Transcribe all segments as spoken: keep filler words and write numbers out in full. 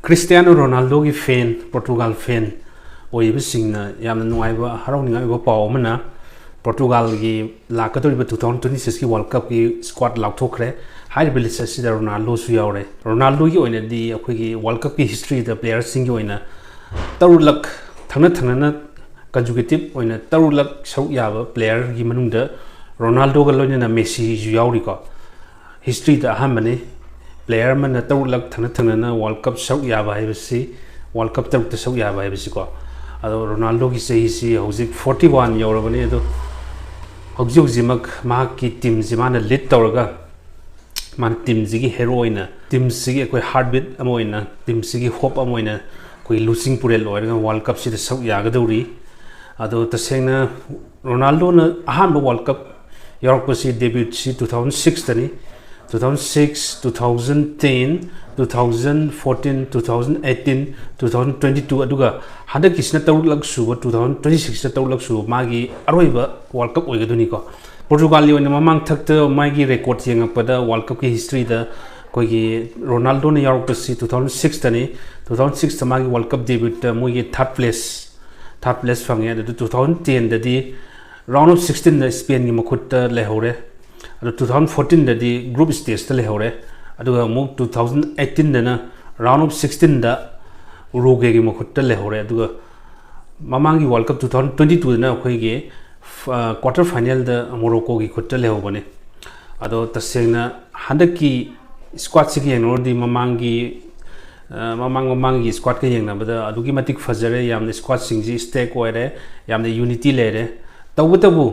Cristiano ꯔꯣꯅꯥꯜꯗꯣꯒꯤ ꯐꯦꯟ, Portugal ꯐꯦꯟ ꯑꯣꯏꯔꯤꯕꯁꯤꯡꯅ ꯌꯥꯝꯅ ꯅꯨꯡꯉꯥꯏꯕ, ꯍꯔꯥꯎꯅꯤꯡꯉꯥꯏ ꯑꯣꯏꯕ ꯄꯥꯎ ꯑꯃꯅ, ꯄꯣꯔꯇꯨꯒꯥꯜꯒꯤ ꯂꯥꯛꯀꯗꯧꯔꯤꯕ two thousand twenty sixꯀꯤ ꯋꯥꯔꯜ ꯀꯞꯀꯤ ꯁ꯭ꯀ꯭ꯋꯥꯗ ꯂꯥꯎꯊꯣꯛꯈ꯭ꯔꯦ꯫ ꯍꯥꯏꯔꯤꯕ ꯂꯤꯁ ꯑꯁꯤꯗ ꯔꯣꯅꯥꯜꯗꯣꯁꯨ ꯌꯥꯎꯔꯦ꯫ ꯔꯣꯅꯥꯜꯗꯣꯒꯤ ꯑꯣꯏꯅꯗꯤ ꯑꯩꯈꯣꯏꯒꯤ ꯋꯥꯔꯜ ꯀꯞꯀꯤ ꯍꯤꯁꯇ꯭ꯔꯤꯗ ꯄ꯭ꯂꯦꯌꯔꯁꯤꯡꯒꯤ ꯑꯣꯏꯅ ꯇꯔꯨꯛꯂꯛ ꯊꯪꯅ ꯊꯪꯅꯅ ꯀꯟꯖꯨꯒꯦꯇꯤꯞ ꯑꯣꯏꯅ ꯇꯔꯨꯛꯂꯛ ꯁꯔꯨꯛ ꯌꯥꯕ ꯄ꯭ꯂꯦꯌꯔꯒꯤ ꯃꯅꯨꯡꯗ ꯔꯣꯅꯥꯜꯗꯣꯒ ꯂꯣꯏꯅꯅ ꯃꯦꯁꯤꯁꯨ ꯌꯥꯎꯔꯤꯀꯣ꯫ ꯍꯤꯁꯇ꯭ꯔꯤꯗ ꯑꯍꯥꯟꯕꯅꯤ꯫ ꯄ꯭ꯂꯦꯌꯔ ꯑꯃꯅ ꯇꯔꯨꯛꯂꯛ ꯊꯪꯅ ꯊꯪꯅꯅ ꯋꯥꯔꯜ ꯀꯞ ꯁꯔꯨꯛ ꯌꯥꯕ ꯍꯥꯏꯕꯁꯤ, ꯋꯥꯔꯜ ꯀꯞ ꯇꯔꯨꯛꯇ ꯁꯔꯨꯛ ꯌꯥꯕ ꯍꯥꯏꯕꯁꯤꯀꯣ꯫ ꯑꯗꯣ ꯔꯣꯅꯥꯜꯗꯣꯒꯤ ꯆꯍꯤꯁꯤ ꯍꯧꯖꯤꯛ forty one ꯌꯧꯔꯕꯅꯤ꯫ ꯑꯗꯣ ꯍꯧꯖꯤꯛ ꯍꯧꯖꯤꯛꯃꯛ ꯃꯍꯥꯛꯀꯤ ꯇꯤꯝꯁꯤ ꯃꯥꯅ ꯂꯤꯗ ꯇꯧꯔꯒ, ꯃꯥꯅ ꯇꯤꯝꯁꯤꯒꯤ ꯍꯦꯔꯣ ꯑꯣꯏꯅ, ꯇꯤꯝꯁꯤꯒꯤ ꯑꯩꯈꯣꯏ ꯍꯥꯔꯠ ꯕꯤꯠ ꯑꯃ ꯑꯣꯏꯅ, ꯇꯤꯝꯁꯤꯒꯤ ꯍꯣꯞ ꯑꯃ ꯑꯣꯏꯅ ꯑꯩꯈꯣꯏ ꯂꯨꯆꯤꯡ ꯄꯨꯔꯦꯜ ꯑꯣꯏꯔꯒ ꯋꯥꯔꯜ ꯀꯞꯁꯤꯗ ꯁꯔꯨꯛ ꯌꯥꯒꯗꯧꯔꯤ꯫ ꯑꯗꯣ ꯇꯁꯦꯡꯅ ꯔꯣꯅꯥꯜꯗꯣꯅ ꯑꯍꯥꯟꯕ ꯋꯥꯔꯜ ꯀꯞ ꯌꯥꯎꯔꯛꯄꯁꯤ, ꯗꯦꯕ꯭ꯌꯨꯠꯁꯤ two thousand sixꯇꯅꯤ꯫ Two thousand six, two thousand ten, two thousand fourteen, two thousand eighteen, two thousand twenty two, ꯑꯗꯨꯒ ꯍꯟꯗꯛꯀꯤꯁꯤꯅ ꯇꯔꯨꯛꯂꯛ ꯁꯨꯕ, two thousand twenty sixꯇ ꯇꯔꯨꯛꯂꯛ ꯁꯨꯕ ꯃꯥꯒꯤ ꯑꯔꯣꯏꯕ ꯋꯥꯔꯜ ꯀꯞ ꯑꯣꯏꯒꯗꯣꯏꯅꯤꯀꯣ꯫ ꯄꯣꯔꯇꯨꯒꯥꯜꯒꯤ ꯑꯣꯏꯅ ꯃꯃꯥꯡꯊꯛꯇ ꯃꯥꯒꯤ ꯔꯦꯀꯣꯔꯗ ꯌꯦꯡꯉꯛꯄꯗ, ꯋꯥꯔꯜ ꯀꯞꯀꯤ ꯍꯤꯁꯇ꯭ꯔꯤꯗ ꯑꯩꯈꯣꯏꯒꯤ ꯔꯣꯅꯥꯜꯗꯣꯅ ꯌꯥꯎꯔꯛꯄꯁꯤ two thousand sixꯇꯅꯤ꯫ Two thousand sixꯇ ꯃꯥꯒꯤ ꯋꯥꯔꯜ ꯀꯞ ꯗꯦꯕ꯭ꯌꯨꯠꯇ ꯃꯣꯏꯒꯤ ꯊꯥꯔꯠ ꯄ꯭ꯂꯦꯁ, ꯊꯥꯔꯠ ꯄ꯭ꯂꯦꯁ ꯐꯪꯉꯦ꯫ ꯑꯗꯨꯗ two thousand tenꯗꯗꯤ round of sixteenꯗ ꯁ꯭ꯄꯦꯟꯒꯤ ꯃꯈꯨꯠꯇ ꯂꯩꯍꯧꯔꯦ꯫ ꯑꯗꯨ two thousand fourteenꯗꯗꯤ ꯒ꯭ꯔꯨꯞ ꯁ꯭ꯇꯦꯖꯇ ꯂꯩꯍꯧꯔꯦ꯫ ꯑꯗꯨꯒ ꯑꯃꯨꯛ two thousand eighteenꯗꯅ round of sixteenꯗ ꯎꯔꯨꯒ꯭ꯋꯦꯒꯤ ꯃꯈꯨꯠꯇ ꯂꯩꯍꯧꯔꯦ꯫ ꯑꯗꯨꯒ ꯃꯃꯥꯡꯒꯤ world cup two thousand twenty twoꯗꯅ ꯑꯩꯈꯣꯏꯒꯤ, ꯑ, ꯀ꯭ꯋꯥꯇꯔ ꯐꯥꯏꯅꯦꯜꯗ ꯃꯣꯔꯣꯀꯣꯒꯤ ꯈꯨꯠꯇ ꯂꯩꯍꯧꯕꯅꯤ꯫ ꯑꯗꯣ ꯇꯁꯦꯡꯅ ꯍꯟꯗꯛꯀꯤ ꯁ꯭ꯀ꯭ꯋꯥꯗꯁꯤꯒ ꯌꯦꯡꯅꯔꯨꯔꯗꯤ ꯃꯃꯥꯡꯒꯤ, ꯑ, ꯃꯃꯥꯡ ꯃꯃꯥꯡꯒꯤ ꯁ꯭ꯀ꯭ꯋꯥꯗꯀ ꯌꯦꯡꯅꯕꯗ ꯑꯗꯨꯛꯀꯤ ꯃꯇꯤꯛ ꯐꯖꯔꯦ꯫ ꯌꯥꯝꯅ ꯁ꯭ꯀ꯭ꯋꯥꯗꯁꯤꯡꯁꯤ ꯁ꯭ꯇꯦꯛ ꯑꯣꯏꯔꯦ, ꯌꯥꯝꯅ ꯌꯨꯅꯤꯇꯤ ꯂꯩꯔꯦ꯫ ꯇꯧꯕꯇꯕꯨ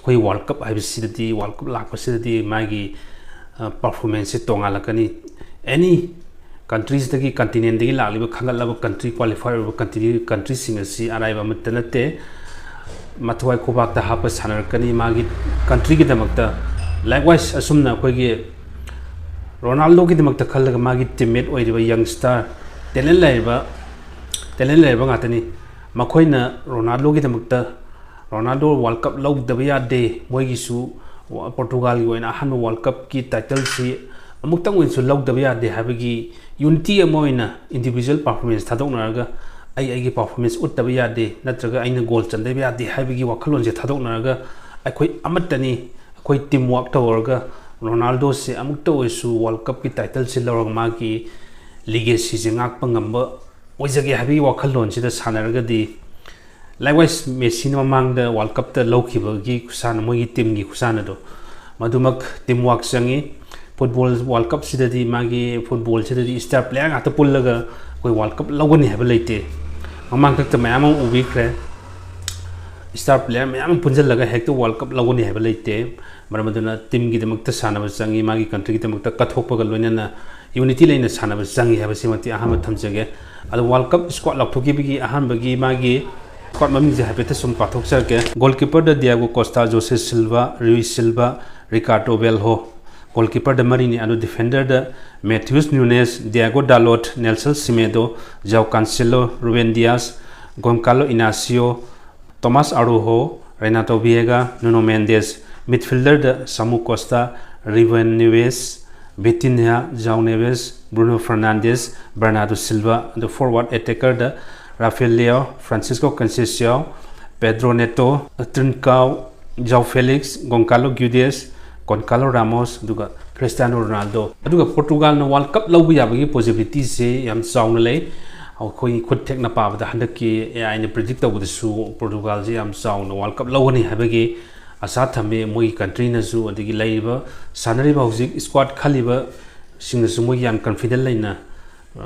ꯑꯩꯈꯣꯏ ꯋꯥꯔꯜ ꯀꯞ ꯍꯥꯏꯕꯁꯤꯗꯗꯤ, ꯋꯥꯔꯜ ꯀꯞ ꯂꯥꯛꯄꯁꯤꯗꯗꯤ ꯃꯥꯒꯤ, ꯑ, ꯄꯔꯐꯣꯔꯃꯦꯟꯁꯁꯦ ꯇꯣꯉꯥꯜꯂꯛꯀꯅꯤ꯫ ꯑꯦꯅꯤ ꯀꯟꯇ꯭ꯔꯤꯁꯇꯒꯤ, ꯀꯟꯇꯤꯅꯦꯟꯗꯒꯤ ꯂꯥꯛꯂꯤꯕ ꯈꯟꯒꯠꯂꯕ ꯀꯟꯇ꯭ꯔꯤ, ꯀ꯭ꯋꯥꯂꯤꯐꯥꯏ ꯑꯣꯏꯕ ꯀꯟꯇ꯭ꯔꯤ, ꯀꯟꯇ꯭ꯔꯤꯁꯤꯡ ꯑꯁꯤ ꯑꯔꯥꯏꯕ ꯑꯃꯠꯇ ꯅꯠꯇꯦ꯫ ꯃꯊ꯭ꯋꯥꯏ ꯈꯨꯕꯥꯛꯇ ꯍꯥꯞꯄ ꯁꯥꯟꯅꯔꯛꯀꯅꯤ ꯃꯥꯒꯤ ꯀꯟꯇ꯭ꯔꯤꯒꯤꯗꯃꯛꯇ꯫ Likewise, ꯑꯁꯨꯝꯅ ꯑꯩꯈꯣꯏꯒꯤ ꯔꯣꯅꯥꯜꯗꯣꯒꯤꯗꯃꯛꯇ ꯈꯜꯂꯒ ꯃꯥꯒꯤ ꯇꯤꯝꯃꯦꯠ ꯑꯣꯏꯔꯤꯕ ꯌꯪꯁꯇꯔ, ꯇꯦꯂꯦꯟ ꯂꯩꯔꯕ, ꯇꯦꯂꯦꯟ ꯂꯩꯔꯕ ꯉꯥꯛꯇꯅꯤ꯫ ꯃꯈꯣꯏꯅ ꯔꯣꯅꯥꯜꯗꯣꯒꯤꯗꯃꯛꯇ, "ꯔꯣꯅꯥꯜꯗꯣ ꯋꯥꯔꯜ ꯀꯞ ꯂꯧꯗꯕ ꯌꯥꯗꯦ, ꯃꯣꯏꯒꯤꯁꯨ ꯄꯣꯔꯇꯨꯒꯥꯜꯒꯤ ꯑꯣꯏꯅ ꯑꯍꯥꯟꯕ ꯋꯥꯔꯜ ꯀꯞꯀꯤ ꯇꯥꯏꯇꯜꯁꯤ ꯑꯃꯨꯛꯇꯪ ꯑꯣꯏꯅꯁꯨ ꯂꯧꯗꯕ ꯌꯥꯗꯦ ꯍꯥꯏꯕꯒꯤ unity ꯑꯃ ꯑꯣꯏꯅ individual performance ꯊꯥꯗꯣꯛꯅꯔꯒ, ꯑꯩ ꯑꯩꯒꯤ performance ꯎꯠꯇꯕ ꯌꯥꯗꯦ, ꯅꯠꯇ꯭ꯔꯒ ꯑꯩꯅ goal ꯆꯟꯗꯕ ꯌꯥꯗꯦ ꯍꯥꯏꯕꯒꯤ ꯋꯥꯈꯜꯂꯣꯟꯁꯦ ꯊꯥꯗꯣꯛꯅꯔꯒ, ꯑꯩꯈꯣꯏ ꯑꯃꯠꯇꯅꯤ, ꯑꯩꯈꯣꯏ team work ꯇꯧꯔꯒ ꯔꯣꯅꯥꯜꯗꯣꯁꯦ ꯑꯃꯨꯛꯇ ꯑꯣꯏꯔꯁꯨ World Cupꯀꯤ titleꯁꯦ ꯂꯧꯔꯒ ꯃꯥꯒꯤ legacyꯁꯦ ꯉꯥꯛꯄ ꯉꯝꯕ ꯑꯣꯏꯖꯒꯦ ꯍꯥꯏꯕꯒꯤ ꯋꯥꯈꯜꯂꯣꯟꯁꯤꯗ ꯁꯥꯟꯅꯔꯒꯗꯤ, likewise ꯃꯦꯁꯤꯅ ꯃꯃꯥꯡꯗ World Cupꯇ ꯂꯧꯈꯤꯕꯒꯤ ꯈꯨꯁꯥꯟꯅ, ꯃꯣꯏꯒꯤ teamꯒꯤ ꯈꯨꯁꯥꯟꯅꯗꯣ, ꯃꯗꯨꯃꯛ team work ꯆꯪꯉꯤ꯫ Football World Cupꯁꯤꯗꯗꯤ, ꯃꯥꯒꯤ footballꯁꯤꯗꯗꯤ star player ꯉꯥꯛꯇ ꯄꯨꯜꯂꯒ ꯑꯩꯈꯣꯏ World Cup ꯂꯧꯒꯅꯤ ꯍꯥꯏꯕ ꯂꯩꯇꯦ꯫ ꯃꯃꯥꯡꯊꯛꯇ ꯃꯌꯥꯝ ꯑꯃ ꯎꯕꯤꯈ꯭ꯔꯦ, star player ꯃꯌꯥꯝ ꯑꯃ ꯄꯨꯟꯁꯤꯜꯂꯒ ꯍꯦꯛꯇ World Cup ꯂꯧꯒꯅꯤ ꯍꯥꯏꯕ ꯂꯩꯇꯦ꯫ ꯃꯔꯝ ꯑꯗꯨꯅ teamꯒꯤꯗꯃꯛꯇ ꯁꯥꯟꯅꯕ ꯆꯪꯉꯤ, ꯃꯥꯒꯤ countryꯒꯤꯗꯃꯛꯇ ꯀꯠꯊꯣꯛꯄꯒ ꯂꯣꯏꯅꯅ unity ꯂꯩꯅ ꯁꯥꯟꯅꯕ ꯆꯪꯉꯤ ꯍꯥꯏꯕꯁꯤꯃꯛꯇꯤ ꯑꯍꯥꯟꯕ ꯊꯝꯖꯒꯦ꯫ ꯑꯗꯣ World Cup squad ꯂꯥꯎꯊꯣꯛꯈꯤꯕꯒꯤ ꯑꯍꯥꯟꯕꯒꯤ ꯃꯥꯒꯤ squad ꯃꯃꯤꯡꯁꯦ ꯍꯥꯏꯐꯦꯠꯇ ꯁꯨꯝ ꯄꯥꯊꯣꯛꯆꯔꯛꯀꯦ꯫ Goalkeeperꯗ Diego Costa, Jose Silva, Rui Silva, Ricardo Velho꯫ Goalkeeperꯗ ꯃꯔꯤꯅꯤ꯫ ꯑꯗꯣ defenderꯗ Matheus Nunes, Diogo Dalot, Nelson Semedo, João Cancelo, Ruben Dias, Goncalo Inácio, Tomás Araujo, Renato Veiga, Nuno Mendes꯫ Midfielderꯗ Samu Costa, Ruben Neves, Vitinha, João Neves, Bruno Fernandes, Bernardo Silva꯫ ꯑꯗꯨ forward attackerꯗ Rafael Leão, Francisco Conceição, Pedro Neto, Trincão, João Felix, Goncalo Guedes, Goncalo Ramos, ꯑꯗꯨꯒ Cristiano Ronaldo꯫ ꯑꯗꯨꯒ Portugalꯅ World Cup ꯂꯧꯕ ꯌꯥꯕꯒꯤ possibilityꯁꯦ ꯌꯥꯝ ꯆꯥꯎꯅ ꯂꯩ꯫ ꯑꯩꯈꯣꯏ ꯈꯨꯠ ꯊꯦꯛꯅ ꯄꯥꯕꯗ ꯍꯟꯗꯛꯀꯤ ꯑꯦ ꯑꯥꯏꯅ predict ꯇꯧꯕꯗꯁꯨ Portugalꯁꯦ ꯌꯥꯝ ꯆꯥꯎꯅ World Cup ꯂꯧꯒꯅꯤ ꯍꯥꯏꯕꯒꯤ ꯑꯁꯥ ꯊꯝꯃꯤ꯫ ꯃꯣꯏꯒꯤ countryꯅꯁꯨ, ꯑꯗꯒꯤ ꯂꯩꯔꯤꯕ, ꯁꯥꯟꯅꯔꯤꯕ, ꯍꯧꯖꯤꯛ squad ꯈꯜꯂꯤꯕꯁꯤꯡꯅꯁꯨ ꯃꯣꯏꯒꯤ ꯌꯥꯝ confident ꯂꯩꯅ, ꯑ,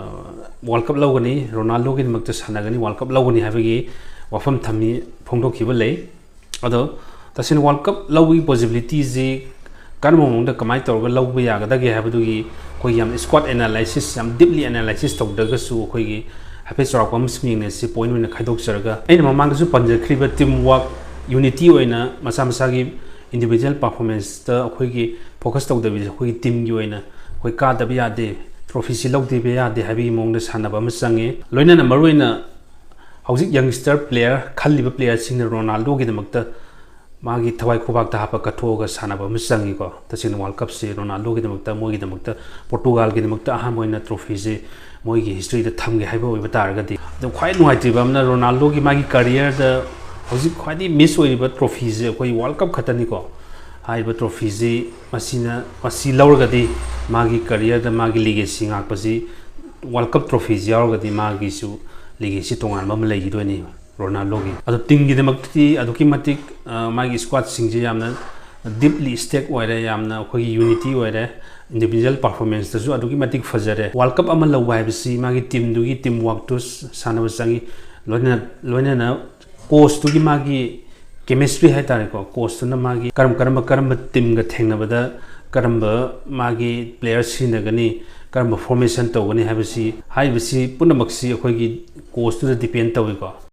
World Cup ꯂꯧꯒꯅꯤ꯫ ꯔꯣꯅꯥꯜꯗꯣꯒꯤꯗꯃꯛꯇ ꯁꯥꯟꯅꯒꯅꯤ, World Cup ꯂꯧꯒꯅꯤ ꯍꯥꯏꯕꯒꯤ ꯋꯥꯐꯝ ꯊꯝꯃꯤ, ꯐꯣꯡꯗꯣꯛꯈꯤꯕ ꯂꯩ꯫ ꯑꯗꯣ ꯇꯁꯦꯡꯅ World Cup ꯂꯧꯕꯒꯤ possibilityꯁꯤ ꯀꯔꯝꯕ ꯃꯑꯣꯡꯗ ꯀꯃꯥꯏꯅ ꯇꯧꯔꯒ ꯂꯧꯕ ꯌꯥꯒꯗꯒꯦ ꯍꯥꯏꯕꯗꯨꯒꯤ ꯑꯩꯈꯣꯏꯒꯤ ꯌꯥꯝ squad analysis, ꯌꯥꯝ deeply analysis ꯇꯧꯗ꯭ꯔꯒꯁꯨ, ꯑꯩꯈꯣꯏꯒꯤ ꯍꯥꯏꯐꯦꯠ ꯆꯥꯎꯔꯥꯛꯄ ꯑꯃ ꯁꯨꯝ ꯌꯦꯡꯅꯁꯤ, point ꯑꯣꯏꯅ ꯈꯥꯏꯗꯣꯛꯆꯔꯒ꯫ ꯑꯩꯅ ꯃꯃꯥꯡꯗꯁꯨ ꯄꯟꯖꯈ꯭ꯔꯤꯕ team work, unity ꯑꯣꯏꯅ ꯃꯁꯥ ꯃꯁꯥꯒꯤ individual performanceꯇ ꯑꯩꯈꯣꯏꯒꯤ focus ꯇꯧꯗꯕꯤꯗ, ꯑꯩꯈꯣꯏꯒꯤ teamꯒꯤ ꯑꯣꯏꯅ ꯑꯩꯈꯣꯏ ꯀꯥꯗꯕ ꯌꯥꯗꯦ, trophyꯁꯤ ꯂꯧꯗꯕ ꯌꯥꯗꯦ ꯍꯥꯏꯕꯒꯤ ꯃꯑꯣꯡꯗ ꯁꯥꯟꯅꯕ ꯑꯃ ꯆꯪꯉꯦ꯫ ꯂꯣꯏꯅꯅ ꯃꯔꯨꯑꯣꯏꯅ ꯍꯧꯖꯤꯛ youngster player ꯈꯜꯂꯤꯕ playerꯁꯤꯡꯅ ꯔꯣꯅꯥꯜꯗꯣꯒꯤꯗꯃꯛꯇ ꯃꯥꯒꯤ ꯊꯋꯥꯏ ꯈꯨꯕꯥꯛꯇ ꯍꯥꯞꯄ ꯀꯠꯊꯣꯛꯑꯒ ꯁꯥꯟꯅꯕ ꯑꯃ ꯆꯪꯉꯤꯀꯣ꯫ ꯇꯁꯦꯡꯅ ꯋꯥꯔꯜ ꯀꯞꯁꯦ ꯔꯣꯅꯥꯜꯗꯣꯒꯤꯗꯃꯛꯇ, ꯃꯣꯏꯒꯤꯗꯃꯛꯇ, ꯄꯣꯔꯇꯨꯒꯥꯜꯒꯤꯗꯃꯛꯇ ꯑꯍꯥꯟꯕ ꯑꯣꯏꯅ ꯇ꯭ꯔꯣꯐꯤꯁꯦ ꯃꯣꯏꯒꯤ ꯍꯤꯁꯇ꯭ꯔꯤꯗ ꯊꯝꯒꯦ ꯍꯥꯏꯕ ꯑꯣꯏꯕ ꯇꯥꯔꯒꯗꯤ꯫ ꯑꯗꯣ ꯈ꯭ꯋꯥꯏ ꯅꯨꯡꯉꯥꯏꯇ꯭ꯔꯤꯕ ꯑꯃꯅ ꯔꯣꯅꯥꯜꯗꯣꯒꯤ ꯃꯥꯒꯤ ꯀꯔꯤꯌꯔꯗ ꯍꯧꯖꯤꯛ ꯈ꯭ꯋꯥꯏꯗꯒꯤ ꯃꯤꯁ ꯑꯣꯏꯔꯤꯕ ꯇ꯭ꯔꯣꯐꯤꯁꯦ ꯑꯩꯈꯣꯏ ꯋꯥꯔꯜ ꯀꯞ ꯈꯛꯇꯅꯤꯀꯣ꯫ ꯍꯥꯏꯔꯤꯕ ꯇ꯭ꯔꯣꯐꯤꯁꯤ ꯃꯁꯤꯅ, ꯃꯁꯤ ꯂꯧꯔꯒꯗꯤ ꯃꯥꯒꯤ ꯀꯔꯤꯌꯔꯗ ꯃꯥꯒꯤ ꯂꯤꯒꯦꯁꯤ ꯉꯥꯛꯄꯁꯤ, ꯋꯥꯔꯜ ꯀꯞ ꯇ꯭ꯔꯣꯐꯤꯁꯤ ꯌꯥꯎꯔꯒꯗꯤ ꯃꯥꯒꯤꯁꯨ ꯂꯤꯒꯦꯁꯤ ꯇꯣꯉꯥꯟꯕ ꯑꯃ ꯂꯩꯈꯤꯗꯣꯏꯅꯤ ꯔꯣꯅꯥꯜꯗꯣꯒꯤ꯫ ꯑꯗꯣ ꯇꯤꯝꯒꯤꯗꯃꯛꯇꯗꯤ ꯑꯗꯨꯛꯀꯤ ꯃꯇꯤꯛ, ꯑ, ꯃꯥꯒꯤ ꯁ꯭ꯀ꯭ꯋꯥꯗꯁꯤꯡꯁꯦ ꯌꯥꯝꯅ ꯗꯤꯞꯂꯤ ꯁ꯭ꯇꯦꯛ ꯑꯣꯏꯔꯦ, ꯌꯥꯝꯅ ꯑꯩꯈꯣꯏꯒꯤ ꯌꯨꯅꯤꯇꯤ ꯑꯣꯏꯔꯦ, ꯏꯟꯗꯤꯕꯤꯖꯨꯋꯦꯜ ꯄꯔꯐꯣꯔꯃꯦꯟꯁꯇꯁꯨ ꯑꯗꯨꯛꯀꯤ ꯃꯇꯤꯛ ꯐꯖꯔꯦ꯫ ꯋꯥꯔꯜ ꯀꯞ ꯑꯃ ꯂꯧꯕ ꯍꯥꯏꯕꯁꯤ ꯃꯥꯒꯤ ꯇꯤꯝꯗꯨꯒꯤ ꯇꯤꯝ ꯋꯥꯔꯛꯇꯨ, ꯁꯥꯟꯅꯕ ꯆꯪꯉꯤ, ꯂꯣꯏꯅꯅ, ꯂꯣꯏꯅꯅ ꯀꯣꯆꯇꯨꯒꯤ ꯃꯥꯒꯤ ꯀꯦꯃꯤꯁꯇ꯭ꯔꯤ ꯍꯥꯏꯇꯥꯔꯦꯀꯣ, ꯀꯣꯆꯇꯨꯅ ꯃꯥꯒꯤ ꯀꯔꯝ, ꯀꯔꯝꯕ, ꯀꯔꯝꯕ ꯇꯤꯝꯒ ꯊꯦꯡꯅꯕꯗ ꯀꯔꯝꯕ ꯃꯥꯒꯤ ꯄ꯭ꯂꯦꯌꯔ ꯁꯤꯖꯤꯟꯅꯒꯅꯤ, ꯀꯔꯝꯕ ꯐꯣꯔꯃꯦꯁꯟ ꯇꯧꯒꯅꯤ ꯍꯥꯏꯕꯁꯤ, ꯍꯥꯏꯔꯤꯕꯁꯤ ꯄꯨꯝꯅꯃꯛꯁꯤ ꯑꯩꯈꯣꯏꯒꯤ ꯀꯣꯆꯇꯨꯗ ꯗꯤꯄꯦꯟ ꯇꯧꯏꯀꯣ꯫